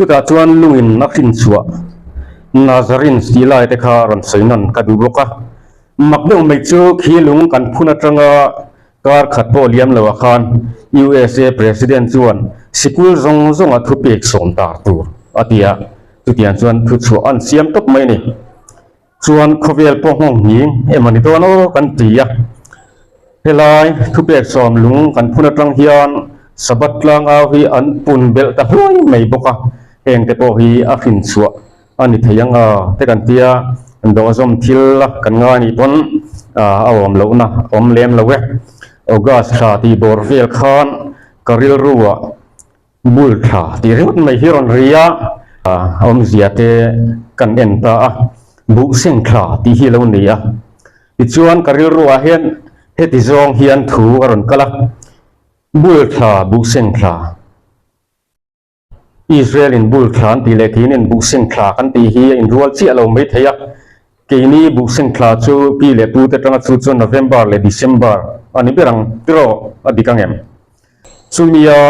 Chutah chuan lungin a hrin chhuah Nazarenes tih lai te kha rawn sawi nawn ka duh bawk a. Mak deuh mai chu khi lung kan phun atanga kar khat pawh liam lo ah khan USA President chuan sikul zawng zawnga thupek sawm tar tur a ti a, chutiang chuan thuchhuah an siam tawp mai a ni. Chuan khawvel pawh nghawng nghing emaw ni dawn aw kan ti a, helai thupek sawm lung kan phun atang hian Sabbath tlang au hi an pun belh ta hluai mai bawk a, hengte pawh hi a hrin chhuah a ni thei ang a te kan tia, dawhzawm thil a kan ngai nih pawn a awm lohna a awm lem lo e. August thla tih bawr vel khan ka rilru ah Bul tha tih ringawt mai hi rawn ri a, awmzia te kan en ta a, buh seng thla tih hi lo ni a. Tichuan ka rilru ah hian heti zawng hian thu a rawn kal a, Bul tha, buh seng thla. Israel in bul thla an tih leh keinin buh seng thla kan tih hi a inrual chiah lo mai thei a, keini buh seng thla chu pi leh pu te atanga chu chuan November leh December a ni ber ang tiraw a dik ang em? Chumia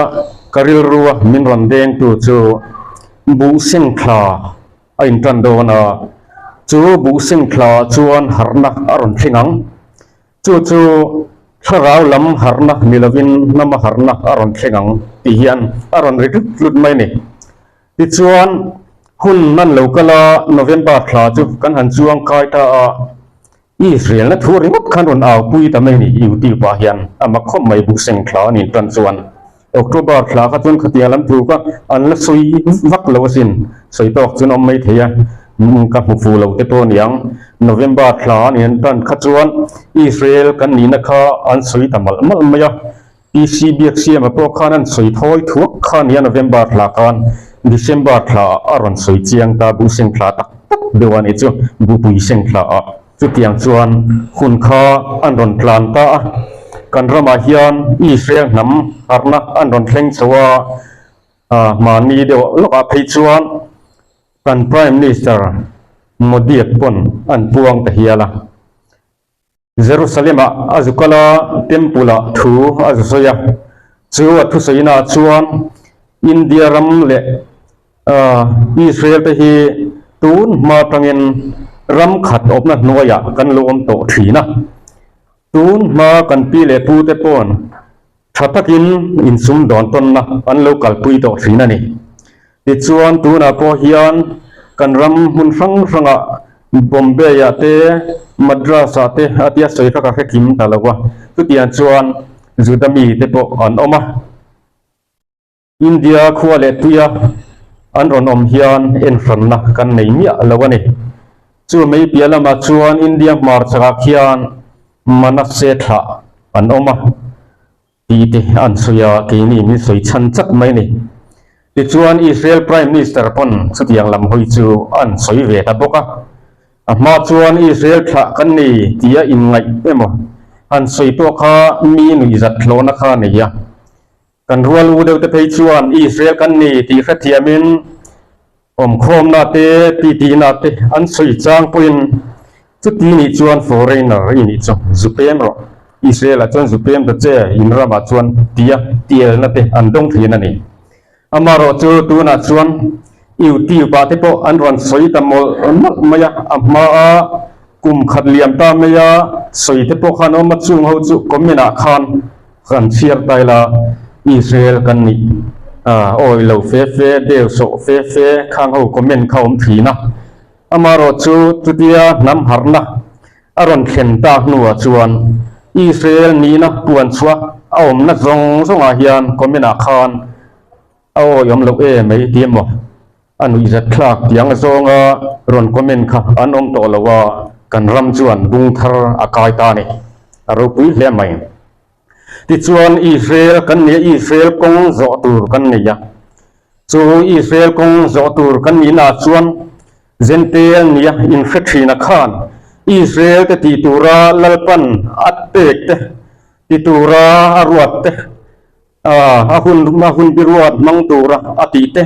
ka rilrua min rawn dengtu chu buh seng thla a intan dawn a, chu buh seng thla chuan harhna a rawn thleng ang. Chu chu thlarau lam harhna ni lovin hnama harhna a rawn thleng ang tih hian a rawn ri tlut tlut mai a ni. Tichuan, hun nan lo kal a, November thla chu kan han chuang kai ta a, Israel na thu ringawt khan rawn au pui ta mai a ni YouTube ah hian a mak khawp mai buhseng thla a nih tan chuan October thla kha chuan khatiang lam thu kha an la sawi vak lo asin sawi tawk chuan a awm mai thei a ka hmu fuh lo te pawh a niang November thla a nih tan kha chuan Israel kan nihna kha an sawi ta malh malh mai a PC Biaksiama pawh khan an sawi thawi thuak kha a nia November thla khan December thla ah a rawn sawi chiang ta buhseng thla tak tak deuh a nih chu bupui seng thla ah chutiang chuan hun kha an rawn tlan ta a kan ramah hian Israel hnam harhna an rawn thleng chho a mahni deuh lawkah phei chuan kan Prime Minister Modi pawn an puang ta hial a. Jerusalem-ah a zu kal a, Temple-ah thu a zu sawi a. Chu a thusawina chuan India ram leh Israel te hi tun hma atangin ram khat awmna hnuaiah kan lo awm tawh thin a. Tun hma kan pi leh pu te pawn Tha takin insum dawn tawnna an lo kalpui tawh thin a ni. Tichuan tunah pawh hian kan ram hmun hrang hrangah Bombay-ah te, Madras-ah te a tia sawi kha ka hre kim ta lo a, chutiang chuan Juda mite pawh an awm a. India khua leh tuia an rawn awm hian enhranna kan nei miah lo a ni. Chu mai piah lamah chuan India hmarchakah khian Manasseh thlah an awm a tih te an sawi a, keini min sawi chhan chat mai a ni. Tichuan Israel Prime Minister pawn chutiang lam hawi chu an sawi ve ta bawk a. A hma chuan Israel thlah kan ni tia inngaih emaw han sawi pawh kha mi nuihzat hlawhna kha a nei a. Kan rual u deuh te phei chuan Israel kan ni tih hrethiamin awmkhawmna te, titihna te an sawi chang pawhin chuti nih chuan foreigner i nih chu zu pem rawh, Israel ah chuan zu pem ta che, in ramah chuan tia tielna te an dawng thin a ni. Amaherawhchu tunah chuan YouTube ah te pawh an rawn sawi ta mawlh mawlh mai a, a hmaa kum khat liam ta mai a sawi te pawh khan awm a, chung ho chu comment ah khan kan chhiar ta ila Israel kan nih awi lo fe fe deu sawh fe fe khang ho comment kha awm thin a, amaherawhchu chutia hnam harhna a rawn thlen tak hnuah chuan Israel nihna puan chhuah a awmna zawng zawngah hian comment ah khan a awi awm loh e mai ti emaw a nuihzat thlak tiang zawnga rawn comment kha an awm tawh lo a, kan ram chuan bung thar a kai ta a ni, a ropui hle mai. Tichuan Israel kan nia Israel kawng zawh tur kan nei a, chu Israel kawng zawh tur kan nihnaah chuan Jentail nia inhre thina khan Israel te tih tura Lalpan a pek te ti tura a ruat te A hun a hun biruat hmang tura a tih te,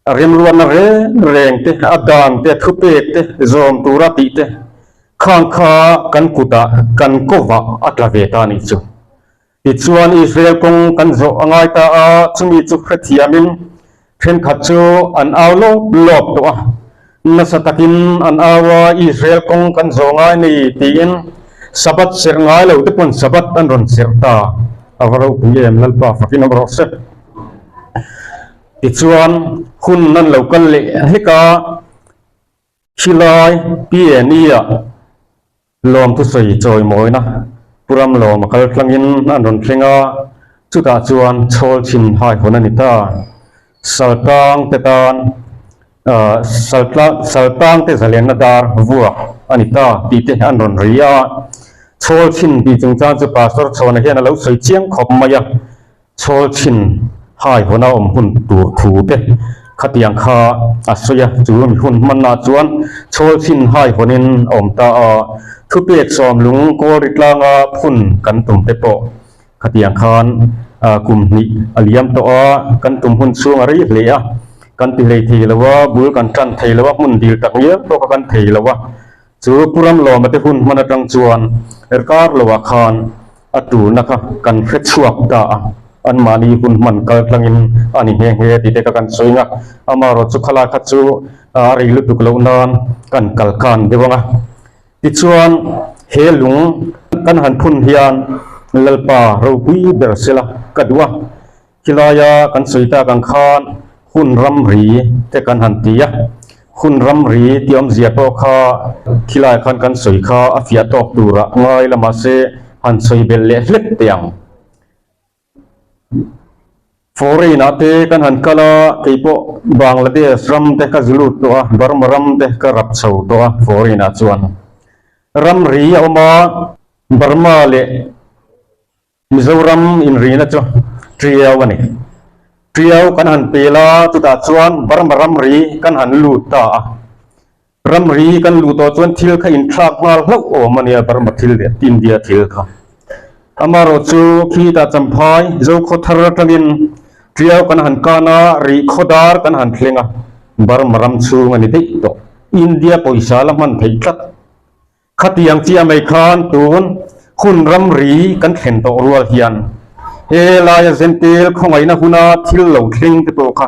a remruatna reng reng te, a dan te, thupek te zawm tura tih te khang kha kan kutah kan kovah a tla ve ta a nih chu. Tichuan Israel kawng kan zawh a ngai ta a, chumi chu hrethiamin. Thenkhat chu an au lawp lawp tawh a, nasa takin an au a, Israel kawng kan zawh ngai ni tiin Sabbath serh ngai lo te pawn Sabbath an rawn serh ta. A va ropui em, Lalpa fakin awm rawh se. Tichuan hun an lo kal leh hlek a, khilai PNE-ah Lawm thusawi chawimawina Pu Ramlawm a kal tlangin an rawn thleng a, chutah chuan chhawl chhin hai hawn a ni ta. Saltang te tan Saltang te zalenna dar vuak a ni ta tih te an rawn ri a. Chhawl chhin tih chungchang chu Pastor Chhawna hian a lo sawi chiang khawp mai a. Chhawl chhin hai hawna awm hun tur thu te khatiang kha a sawi a, chu mi hun hmanna chuan chhawl chhin hai hawnin a awm ta a, thupek sawmlung kawlri tlanga phun kan tum te pawh khatiang khan kum hnih a liam tawh a, kan tum hun chhung a rei hle a, kan ti hlei thei lo a, bul kan tan thei lo a, hmun dil tak ngial pawh kha kan thei lo a. Chu Pu Ramlawma te hun hman atang chuan kar loah khan a tulna kha kan hre chhuak ta a, anmahni hun hman kal tlangin a ni nghe nghe tih te kha kan sawi ang a, amaherawh chu khalai kha chu a rei lutuk loh nan kan kal kan deuh ang a. Tichuan he lung kan han phun hian Lalpa ropui ber sela ka duh a, Khilaia kan sawi tak ang khan hun ramri te kan han ti a, hun ramri tih awmzia pawh kha khilaiah khan kan sawi kha a fiah tawk turah ngai la mahse han sawi belh leh hlek teh ang. Foreign ah te kan han kal a, keipawh Bangladesh ram te ka zu lut tawh a, Burma ram te ka rap chho tawh a foreign ah chuan ramri a awm a, Burma leh Mizoram inrina chu Triau a ni. Triau kan han pel a, chutah chuan Burma ramri kan han lut ta a. Ramri kan luh tawh chuan thil kha inthlak nghal hlauh awm a nia Burma thil leh India thil kha. Amaherawh chu khitah Champhai, Zokhawthar atangin Triau kan han kan a, Rihkhawdar kan han thleng a, Burma ram chhung a ni daih tawh. India pawisa la hman theih tlat. Khatiang chiah mai khan tun hun ramri kan thlen tawh rual hian he laia Zentel khawngaihna huna thil lo thleng te pawh kha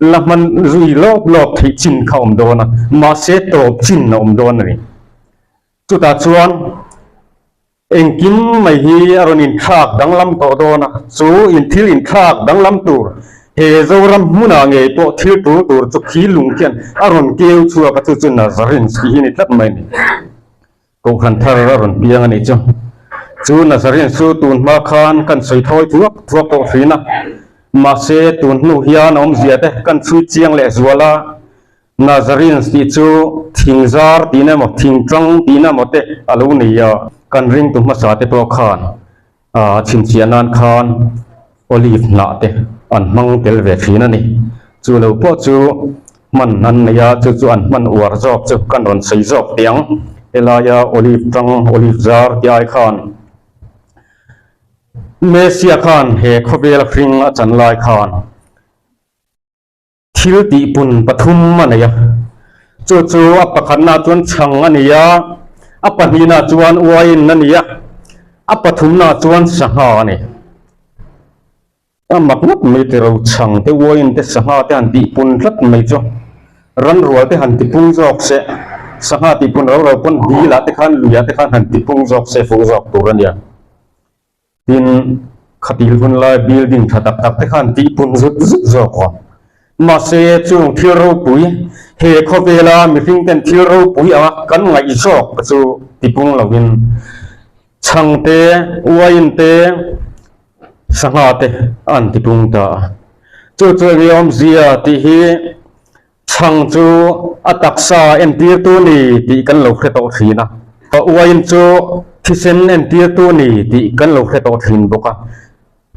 la hman zui lawp lawp theih chin kha awm dawn a, mahse tawp chin a awm dawn a ni. Chutah chuan engkim mai hi a rawn inthlak danglam tawh dawn a, chu in thil inthlak danglam tur he Zoram hmunah ngei pawh thil tul tur chu khi lung khian a rawn keu chhuak a, chu chu Nazarenes tih hi a ni tlat mai a ni. Kohhran thar a rawn piang a nih chu. Chu Nazarenes chu tun hma khan kan sawi thawi thuak thuak tawh thin a, mahse tun hnu hian a awmzia te kan chhui chiang leh zual a, Nazarenes tih chu thing zar tihna emaw thing tang tihna emaw te a lo nei a, kan ringtu hmasa te pawh khan A chhinchhiah nan khan olive hnah te an hmang tel ve thin a ni. Chu lo pawh chu hman an nei a, chu chu an hman uar zawk chu kan rawn sawi zawk teh ang. Helaia olive tang, olive zar tih ai khan Messia khan he khawvela hring a chan lai khan, Thil tihpun pathum a nei a, chu chu a pakhatnaah chuan chhang a ni a, a pahnihnaah chuan uain a ni a, a pathumnaah chuan sangha a ni. A mak ngawt mai te ro chhang te uain te sangha te han tihpun tlat mai chu ranrual te han tipung zawk se, sangha tihpun ro ro pawn bilah te khan luiah te khan han tipung zawk se fuh zawk tur a nia. Tin, khatil hun lai building tha tak tak te khan tihpun zut zut zawk awm. Mahse, chung thil ropui, he khawvela mihring ten thil ropui anga kan ngaih zawk chu tipung lovin chhang te, uain te, sangha te an tipung ta a. Chu chu enge awmzia tih hi Chhang chu a taksa entirtu ni tih kan lo hre tawh thin a, uain chu thisen entirtu ni tih kan lo hre tawh thin bawk a,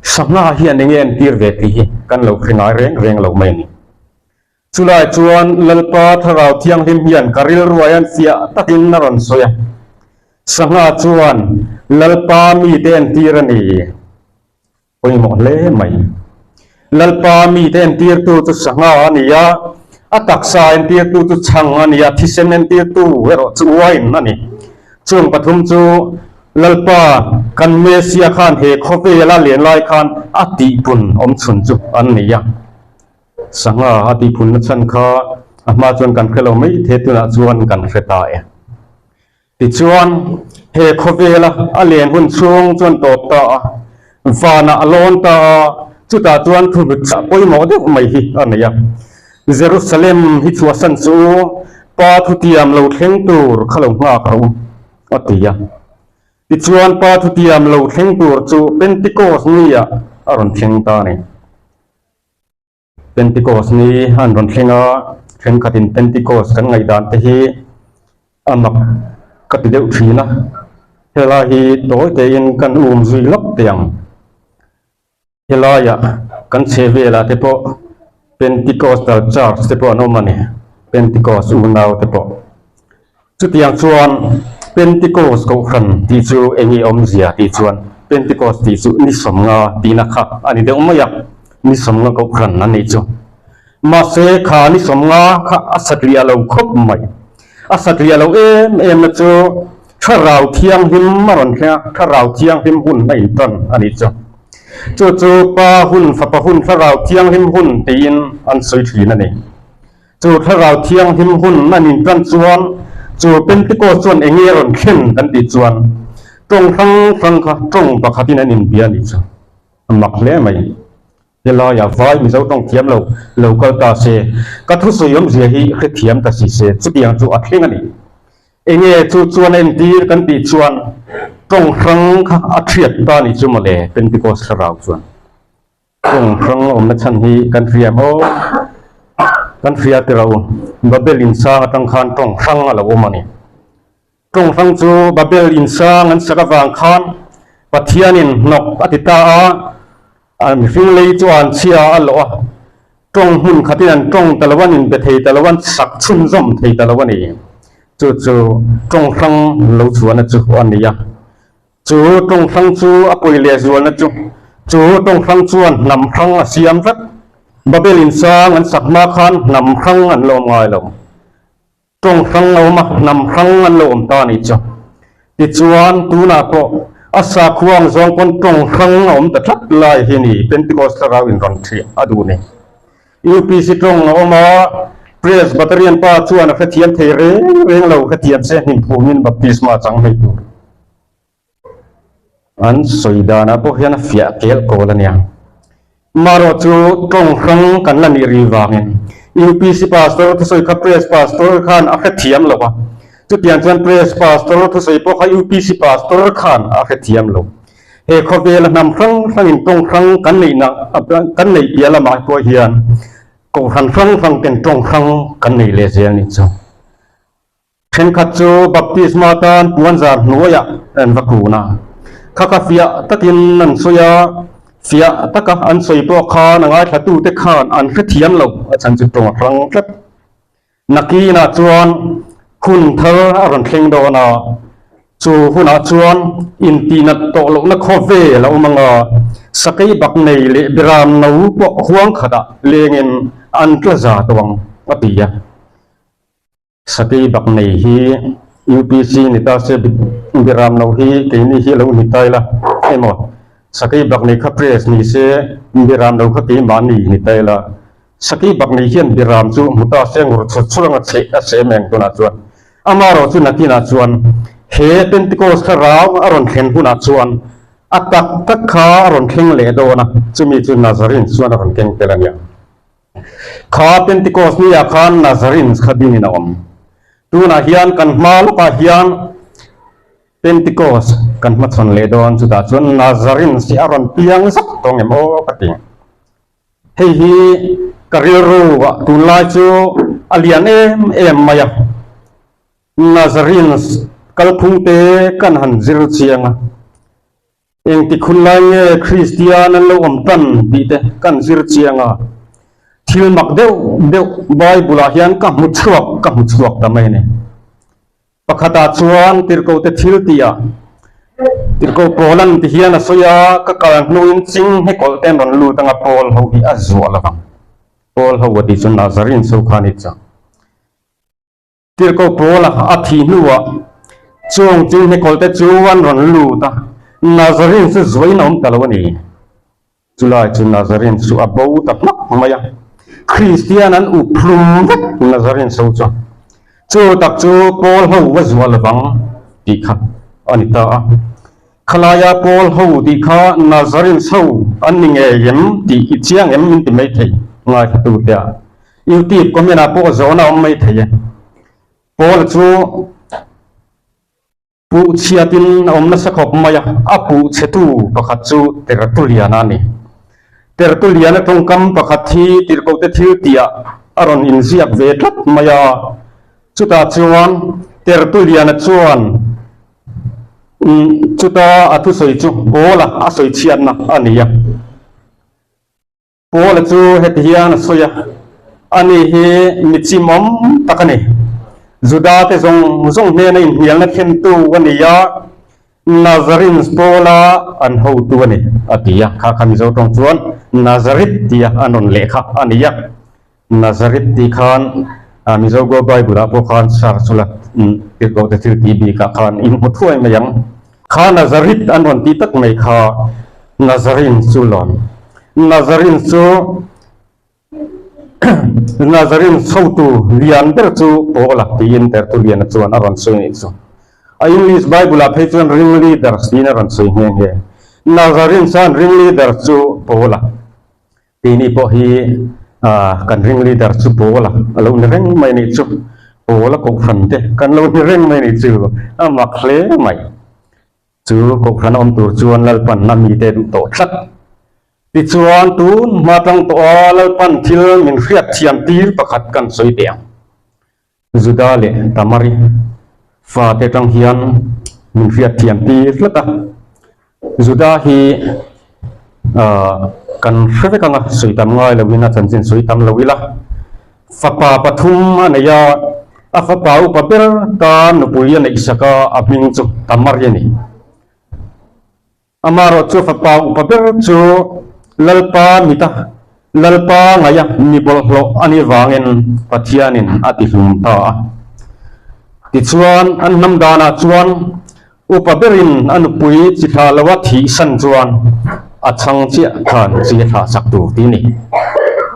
sangha hian enge entir ve tih hi kan lo hre ngai reng reng lo mai a ni. Chulai chuan Lalpa Thlarau Thianghlim hian ka rilruah hian fiah takin a rawn sawi a, sangha chuan Lalpa mite entir a ni. Pawimawh hle mai. Lalpa mite entirtu chu sangha a ni a, a taksa entirtu chu chhang a ni a, thisen entirtu erawh chu uain a ni. Chung pathum chu Lalpa kan Messia khan he khawvela len lai khan a tihpun awmchhun chu an ni a. Sangha a tihphunna chhan kha a hma chuan kan hre lo mai the tunah chuan kan hre ta e. Tichuan, he khawvela a len hun chhung chuan tawp ta a, vanah a lawn ta a, chutah chuan thu hlut pawimawh deuh mai hi a nei a. Jerusalem hi chhuahsan chu Pa thutiam lo thleng tur kha lo nghak rawh u, a ti a. Tichuan, Pa thutiam lo thleng tur chu Pentikos niah a rawn thleng ta a ni. Pentikos ni an rawn thleng a, thenkhatin Pentikos kan ngaihdan te hi a mak ka ti deuh thin a, helai hi tawi tein kan um zui lawk teh ang. Helaiah kan chhe velah te pawh Pentikostal Church te pawh an awm a ni, Pentikos unau te pawh. Chutiang chuan Pentikos Kohhran tih chu eng nge awmzia tih chuan Pentikos tih chu ni sawmnga tihna kha a ni deuh mai a, ni sawmnga Kohhran an nih chu. Mahse kha ni sawmnga kha a satliah lo khawp mai. A satliah lo em em na chu Thlarau Thianghlim a rawn thleng a, Thlarau Thianghlim hun a intan a nih chu. Chu chu Pa hun, Fapa hun, Thlarau Thianghlim hun tiin an sawi thin a ni. Chu Thlarau Thianghlim hun an intan chuan chu Pentecost chuan eng nge rawn thlen kan tih chuan tawng hrang hrang kha tawng pakhatin an inbia a nih chu a mak hle mai. Helaiah vai Mizo tawng thiam lo lo kal ta se, ka thusawi awmzia hi hrethiam ta si se, chutiang chu a thleng a ni. Eng nge chu chuan a entir kan tih chuan tawng hrang kha a thiat ta a nih chu mawle Pentecost Thlarau chuan. Kawng hrang awmna chhan hi kan hria maw? Kan hria ti lo. Babel insang atang khan tawng hrang a lo awm a ni. Tawng hrang chu Babel insang an sak avang khan Pathianin hnawk a ti ta a, a mihring lei chu an chhia a lawh a. Tawng hmun khatin an tawng ta lo, an inbe thei ta lo, an sak chhunzawm thei ta lo a ni. Chu chu tawng hrang lo chhuahna chu a ni a. Chu tawng hrang chu a pawi leh zualna chu, chu tawng hrang chuan hnam hrang a siam vek. Babel insang an sak hma khan hnam hrang an lo awm ngai lo. Tawng hrang a awm a, hnam hrang an lo awm ta a nih chu. Tichuan, tunah pawh a sakhua ang zawng pawn tawng hrang a awm ta tlat lai hi ni Pentecost thlarau in rawn ṭhiah a duh ni. UPC tawng a awm a, Presbyterian pa chuan a hrethiam thei reng reng lo, hrethiam se hnimphungin baptisma chang mai tur. An sawi danah pawh hian a fiah kel kawl a nia. Marawh chu tawng hrang kan la nih ri vangin UPC pastor thusawi kha Press pastor khan a hrethiam lo a, chutiang chuan Press pastor thusawi pawh kha UPC pastor khan a hrethiam lo. He khawvela hnam hrang hrangin tawng hrang kan neihna kan neih piah lamah pawh hian kohhran hrang hrang ten tawng hrang kan nei leh zel nih chu. Thenkhat chu baptisma tan puanzar hnuaiah an va kun a, kha kha fiah takin an sawi a, fiah taka an sawi pawh khan a ngaithlatute khan an hrethiam lo a chhan chu tawng a hrang tlat. Nakinah chuan hun thar a rawn thleng dawn a, chu hunah chuan intihnat tawh lohna khawvel a awm ang a, sakei bak nei leh beram no pawh huang khatah lengin an tla za tawh ang, a ti a. Sakei bak nei hi UPC ni ta se Biram lo hi keini hi lo ni ta ila emaw Sakei bak nei kha press ni se Biram lo kha keimahni ni ta ila Sakei bak nei hian Biram chu hmu ta se ngur chhur chhur anga cheh a seh meng tunah chuan amarawh chu nakinah chuan he Pentecost thlarau a rawn thlen hunah chuan a tak tak kha a rawn thleng leh dawn a chumi chu Nazarene chuan a rawn keng tel a nia. Kha Pentecost ni ah khan Nazarenes kha dingin a awm. Tunah hian kan hma lawkah hian Pentecost kan hmachhawn leh dawn, chutah chuan Nazarenes hi a rawn piang zak tawng em aw ka ti. Hei hi ka rilru ah tunlai chu a lian em em mai a. Nazarenes kalphung te kan han zir chiang a. Engtik hun lai nge Kristian an lo awm tan tih te kan zir chiang a, thil mak deuh deuh Bible ah hian ka hmu chhuak ka hmu chhuak ta mai a ni. Pakhatah chuan tirhkohte thil tih ah tirhkoh Paul-an ti hian a sawi a, ka kal hnuin ching hekawlh te an rawn lut anga Paul ho hi a zuah lovang. Paul ho a tih chu Nazarene so kha a ni chang. Tirhkoh Paula a thih hnuah chung chu hnekawlhte chu an rawn lut a, Nazarene chu zuain a awm ta lo a ni. Chulai chu Nazarene chu a bo ta hmak mai a. Kristian an up hlum vek Nazarene so chu. Chu tak chu Paul ho va zuah lovang tih kha a ni ta a. Khalaia Paul ho tih kha Nazarene so an ni ngei em tih i chiang em min ti maithei ngaithla tu te ah. Youtube comment ah pawh zawhna a awm maithei e. Paul chu Puh chhiatin a awm nasa khawp mai a, a puh chhetu pakhat chu Tertuliana a ni. Tertuliana tawngkam pakhat hi tirhkohte thil tihah a rawn inziak ve tlat mai a, chutah chuan Tertuliana chuan chuta a thusawi chu Paula a sawi chhiatna a ni a. Paula chu heti hian a sawi a, Ani hi mi chimawm tak a ni. Juda te zawng zawng hnena inhnialna thlentu a ni a, Nazarenes Paula an hotu a ni, a ti a. Kha kha Mizo tawng chuan Nazareth tia an rawn leh kha a ni a. Nazareth tih khan Mizo Go Bible ah pawh khan search ula, tirhkoh te thil tih bikah khan in hmu thuai mai ang. Kha Nazareth an rawn tih tak mai kha Nazarene chu lawm. Nazarene chu Nazarene chhotu lian ber chu Paula tiin Tertullian-a chuan a rawn sawi nih chu. A English Bible-ah phei chuan ringleaders tiin a rawn sawi nghe nghe. Nazarene chuan ringleader chu Paula. Keini pawh hi kan ring leader chu Paula a lo ni reng mai nih chu. Paula kohhran te kan lo ni reng mai nih chu a mak hle mai. Chu kohhran a awm tur chuan Lalpan a mite duh tawh tlat. Tichuan tun hma tang tawh a Lalpan thil min hriat thiam tir pakhat kan sawi teh ang. Juda leh Tamari fate atang hian min hriat thiam tir tlat a. Juda hi kan hre vek ang a, sawi tam ngai loin a chanchin sawi tam lo ila. Fapa pathum a nei a, a fapa upa ber tan nupui a neih sak a, a hming chu Tamari a ni. Amaherawh chu fapa upa ber chu Lalpa mita Lalpa ngaia mi bawlhhlawh a nih vangin Pathianin a ti hlum ta a. Tichuan, an hnam danah chuan upa berin a nupui chi thlah loa thihsan chuan a chhang chiah khan chi a thlah sak tur ti ni.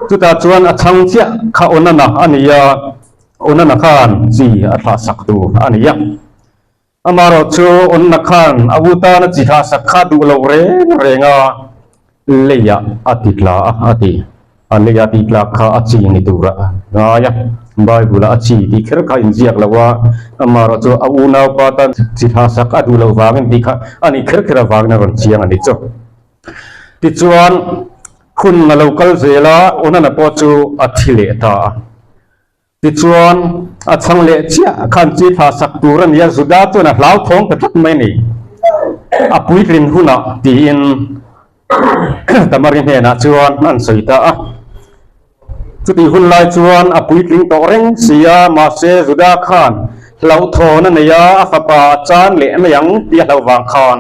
Chutah chuan a chhang chiah kha Onana a ni a, Onana khan chi a thlah sak tur a ni a. Amaherawh chu Onna khan a u tana chi thlah sak kha duh lo reng reng a, leiah a ti tla a, a ti. A leia tih tlak kha a chi ni tur a ngai a, Bible-ah a chi tih kher kha inziak lo a, amaherawh chu a unaupa tan chi thlah sak a duh loh vangin tih kha a nih kher kher avangin a rawn chiang a ni chu. Tichuan, hun a lo kal zel a, Onana pawh chu a thi leh ta a. Tichuan, a chhang leh chiah khan chi thlah sak tur a ni a, Juda chuan a hlauthawng ta tlat mai a ni. A puitlin hunah tiin Tamari hnenah chuan an sawi ta a. Chutih hun lai chuan a puitling tawh reng si a, mahse Juda khan hlauhthawn a nei a, a fapa a chan leh mai ang tih a hlauh vang khan.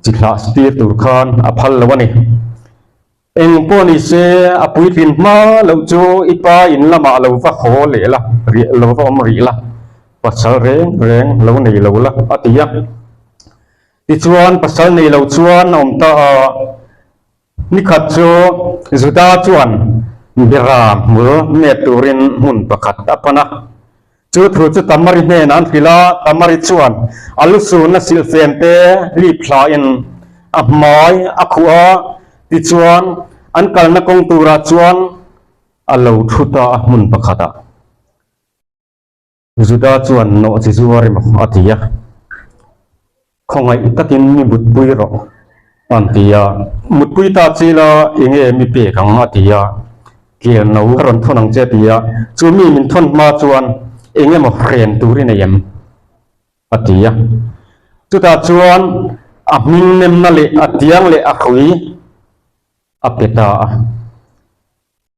Chi thlah tir tur khan a phal lo a ni. Eng pawh ni se, a puitlin hma loh chu i pa in lamah lo va haw leh la, riah lo va awm rih la, pasal reng reng lo nei lo la, a ti a. Tichuan pasal nei lo chuan a awm ta a. Nikhat chu Juda chuan Bera hmul met turin hmun pakhat a pan a. Chu thu chu Tamari hnenah an hrilh a, Tamari chuan a lusun a silhfen te lip thlain a hmai a khuh a, tichuan an kalna kawng turah chuan a lo thu ta a hmun pakhatah. Juda chuan nawh chi zuar emaw a ti a, Khawngaih takin mi mutpui rawh an ti a. Mutpui ta chi la enge mi pek ang a ti a, Tler no ka rawn thawn ang che a ti a, chu mi min thawn hma chuan eng emaw hren tur i nei em? a ti a. Chutah chuan a hming nemna leh a tiang leh a hrui a pe ta a.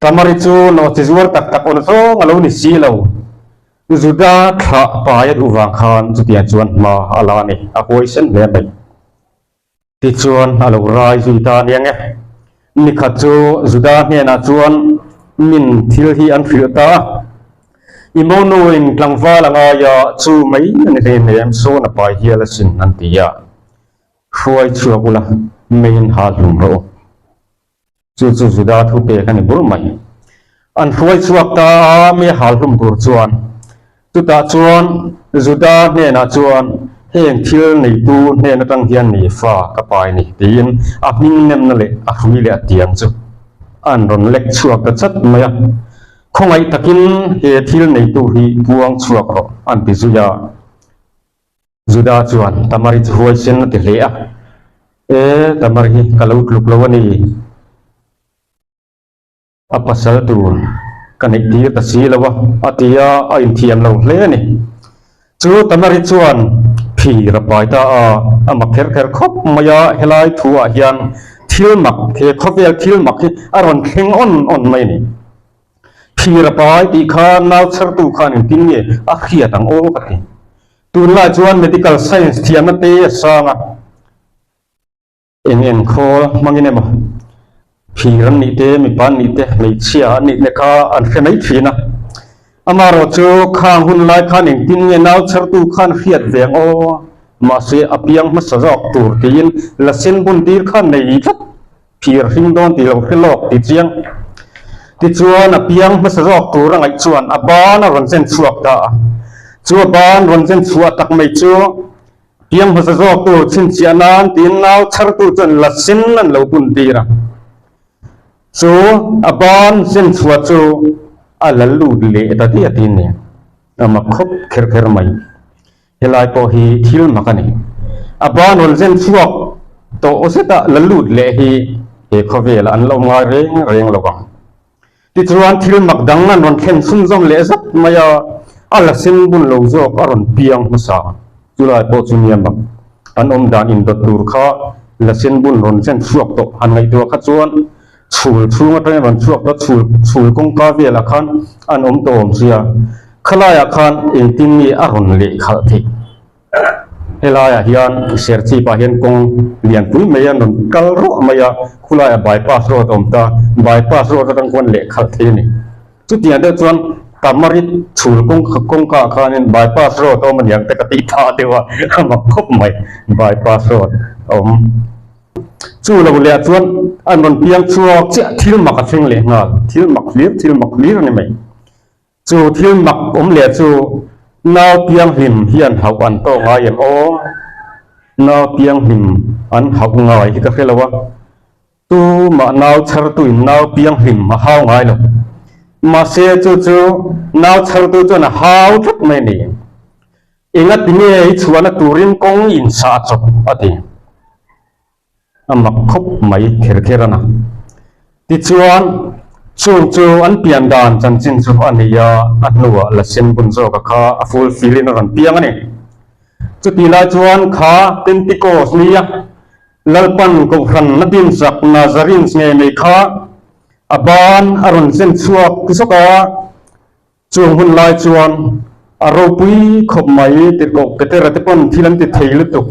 Tamari chu nawhchi zuar tak tak awn zawng a lo ni si lo. Juda thlah pai a duh vang khan chutiang chuan hma a la a ni, a huaisen hle mai. Tichuan a lo rai zui ta ania nge. Nikhat chu Juda hnenah chuan min thil hi an hrilh ta a, I monuin tlangval a ngai a, chu mai a ni hleinem, sawn a pai hial asin an ti a. Hruai chhuak ula, meiin hal hlum rawh u. Chu chu Juda thupek a ni bur mai. An hruai chhuak ta a, mi hal hlum tur chuan. Chutah chuan Juda hnenah chuan, Heng thil neitu hnen atang hian ni fa ka pai ni, tiin a hming nemna leh a hrui leh a tiang chu an rawn lek chhuak ta chat mai a. Khawngaih takin he thil neitu hi puang chhuak rawh, an ti zui a. Juda chuan Tamari chu huaisen a ti hle a, E, Tamar hi ka lo tluk lo a ni. A pasal tur ka neih tir ta si lo a, a ti a, a inthiam lo hle a ni. Chu Tamari chuan phir a pai ta a, a mak kher kher khawp mai a, helai thu ah hian thil mak, he khawvel thil mak hi a rawn thleng awn awn mai a ni. Phir a pai tih kha nau chhertu khan engtin nge a hriat ang aw ka ti. Tunlai chuan medical science thiamna te a sang a, eng eng khawl hmangin emaw phir an nih te, mipa an nih te, hmeichhia an nih te kha an hre mai thin a. Amaherawh chu khang hun lai khan engtin nge nau chhertu khan hriat ve ang aw, mahse a piang hmasa zawk tur tiin la sen bun tir khan nei tlat. Phir hring dawn tih lo hre lawk ti chiang. Tichuan a piang hmasa zawk tur a ngaih chuan a ban a rawn zen chhuak ta a. Chu a ban rawn zen chhuah tak mai chu piang hmasa zawk tur chhinchhiah nan tiin nau chhartu chuan la sen an lo bun tir a. Chu a ban zen chhuah chu a la lut leh ta diat in ni. A mak khawp kher kher mai. Helai pawh hi thil mak a ni. A ban rawn zen chhuak tawh zeta la lut leh hi he khawvelah an la awm ngai reng reng lo ang. Tichuan thil mak dang an rawn thlen chhunzawm leh zat mai a, a la sen bun lo zawk a rawn piang hmasa. Chulai pawh chu nia mak an awm dan indawt tur kha la sen bun rawn zen chhuak tawh han ngaihtuah kha chuan Chhul chhung atangin rawn chhuak ta chhul chhul kawngka velah khan an awm tawh awm sia, khalaiah khan engtin nge a rawn leh khalh theih? Helaiah hian Serchhipah hian kawng lianpui mai an rawn kal ruah mai a, khulaiah bypass road a awm ta, bypass road atang khuan leh khalh theih a ni. Chutiang deuh chuan Tamarit chhul kawng kawngkaah khanin bypass road a awm aniang te ka tih phah deuh a, a mak khawp mai bypass road a awm. Chu lo leh ah chuan an rawn piang chhuak chiah thil mak a thleng leh nghal, thil mak hlir thil mak hlir a ni mai. Chu thil mak awm leh chu nau pianghlim hian hauh an tawk ngai em aw? Nau pianghlim an hauh ngai hi ka hre lo a, tumah nau chhartuin nau pianghlim a hau ngai lo. Mahse chu chu nau chhartu chuan a hau tlat mai a ni. Enga ti nge i chhuahna turin kawng in sah chawp a ti. A mak khawp mai kher kher a na. Tichuan, chung chu an pian dan chanchin chu a nei a, a hnuah la sen bun zawka kha a full fill in a rawn piang a ni. Chutih lai chuan kha Pentecost nia Lalpan Kohhran a dinsak Nazarenes ngei mai kha a ban a rawn zen chhuak zawk a, Chung hun lai chuan a ropui khawp mai tirhkoh Petera te pawn thil an ti thei lutuk.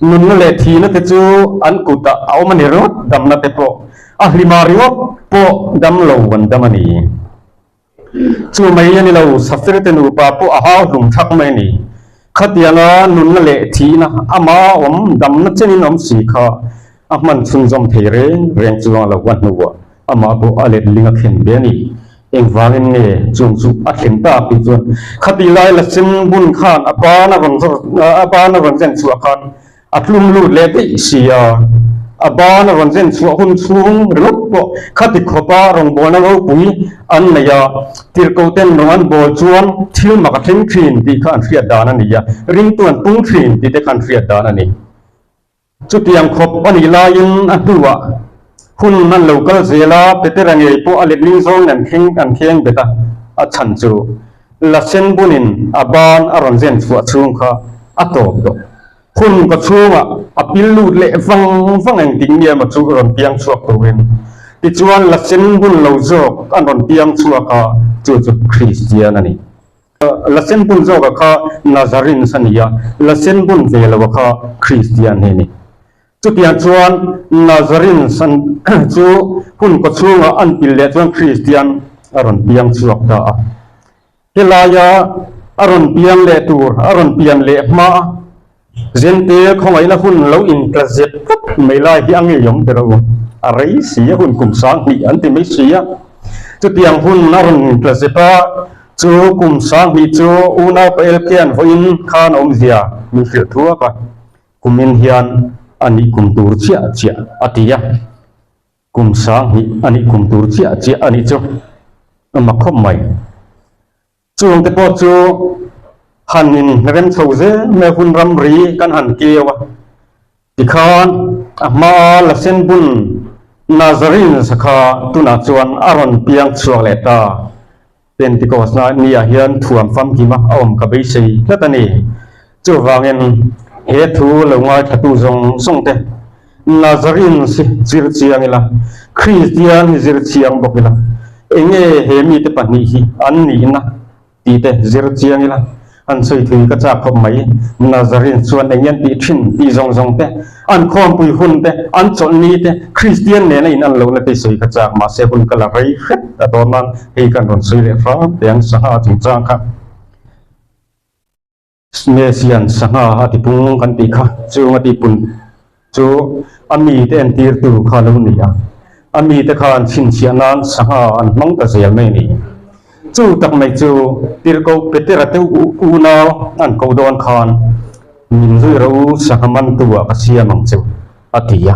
Nunna leh thihna te chu an kutah a awm a ni ringawt, damna te pawh a hlima ringawt pawh dam lo an dam a ni. Chu mai a ni lo, Safir te nupa pawh a hau hlum thak mai a ni. Khatianga nunna leh thihna ama awm damna chenin awm si kha a hman chhunzawm thei reng reng chuang lo a hnuah amah pawh a let ling a khen ve a ni. Engvangin nge chung chu a thlen tak tih chuan khati lai la sen bun khan a ban a rawn zawr a ban a rawn zen chhuah khan a tlum lut leh daih si a, a ban a rawn zen chhuah hun chhung ringawt pawh khati khawpa rawngbawlna ropui an nei a, tirhkoh ten rawng an bawl chuan thil mak a thleng thin tih kha an hriat dan a ni a, ringtu an pung thin tih te kha an hriat dan a ni. Chutiang khawp a nih laiin a hnuah hun an lo kal zel a, Petera ngei pawh a letling zawng an thleng an thleng bet a, a chhan chu la sen bunin a ban a rawn zen chhuah chhung kha a tawp tawh. Hun ka chhungah a pil lut leh vang vang engtik nge emaw chu rawn piang chhuak turin. Tichuan la sen bun lo zawk an rawn piang chhuak a, chu chu Kristian a ni. La sen bun zawka kha Nazarenes a ni a, la sen bun ve loa kha Kristian hi a ni. Chutiang chuan Nazarenes an chu hun kawchhunga an pil leh chuan Kristian a rawn piang chhuak ta a. Helaia a rawn piang leh tur a rawn pian leh hma a, Zente khawngaihna hun lo intla zet tlat mai lai hi a ngeiawm ber a u. A rei si a, hun kum 2000 an ti mai si a. Chutiang hun a rawn tla zep a, chu kum 2000 chu unau pa LK-a'n vawiin khan a awmzia min hrilh thuak a, kumin hian a nih kum tur chiah chiah a ti a. Kum 2000 a nih kum tur chiah chiah a nih chu a mak khawp mai. Chung te pawh chu han in rem chho zel mai a, hun ramri kan han keu a, tikhan a hmaa la sen bun Nazarene kha tunah chuan a rawn piang chhuak leh ta. Pentecost na ni ah hian thuam famkima a awm ka beisei tlat a ni. Chuvangin he thu lo ngaithlatu zawng zawng te Nazarene hi zir chiang ila, Kristian hi zir chiang bawk ila, enge he mite pahnih hi an nihna tih te zir chiang ila, an sawi thui ka chak khawp mai. Nazarene chuan enge an tih thin tih zawng zawng te, an khawmpui hun te, an chawlhni te, Kristian nena in an lohna te sawi ka chak, mahse hun ka la rei hret a dawn nan hei kan rawn sawi leh hram teh ang sangha chungchang kha. Mesian sangha a ti pung kan tih kha chung a tih pun chu a mite entirtu kha lo ni a, a mite khan chhinchhiah nan sangha an hmang ta zel mai a ni. Chu tak mai chu Tirhkoh Petera te unau an koh dawn khan min zui rawh u sangha mantu ah ka siam ang che a ti a.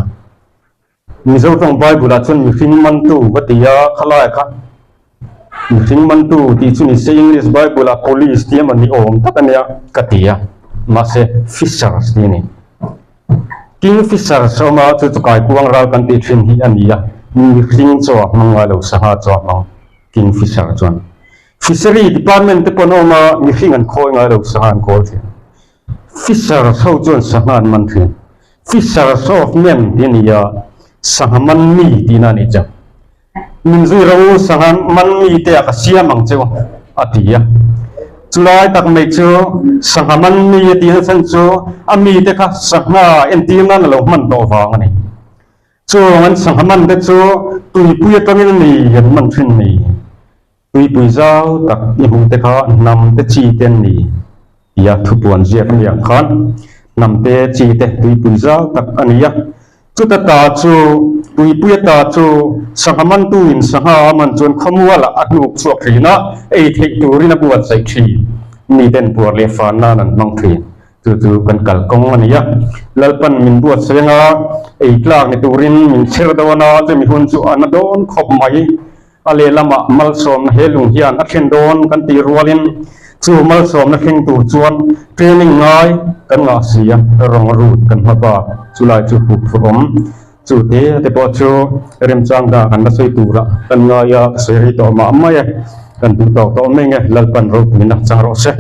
Mizo tawng Bible ah chuan mihring mantu ka ti a, khalai kha mihring mantu tih chu ni se English Bible ah police tih emaw ni awm tak a nia ka ti a, mahse fishers tih a ni. King fishers a awm a, chu chu kaikuang ral kan tih thin hi a ni a, mihring chaw a hmang ngai lo, sangha chaw a hmang king fisher chuan. Fishery department te pawh an awm a, mihring an khawi ngai lo, sangha an khawi thin. Fishers ho chuan sangha an man thin. Fishers of men tih a ni a, sangha man mi tihna a nih chu. Min zui ro u, sangha man mi te ah ka siam ang cheu a ti a. Chulai tak mai chu sangha man mi a tihna chhan chu a mite kha sangha entir nan a lo hman tawh vang a ni. Chung an sangha man te chu tuipui atangin a ni an man thin ni. Tuipui zau tak i hmuh te kha hnam te chi te an ni tia thupuan ziak a ni ang khan hnam te chi te tuipui zau tak a ni a. Chuta ta chu tuipui ata chu sangha mantu in sangha a man chuan khawmualah a hnuk chhuak thin a, ei theih turin a buatsaih thin. Miten puar leh fan nan an hmang thin. Chu chu kan kalkawng a ni a, Lalpan min buatsaih anga ei tlak ni turin min chher dawn a, chumi hun chu a na dawn khawp mai. A lehlamah malsawmna he lung hian a thlen dawn kan tih rualin chu malsawmna thleng tur chuan training ngai kan ngah si a, rawng rut kan hma bak chulai chu hup phurh awm. Chu te te pawh chu remchang dah kan la sawi turah kan ngai a, ka sawi rei tawh mah mai e, kan duh tawk tawh mai nge Lalpan ropuina chang rawh se.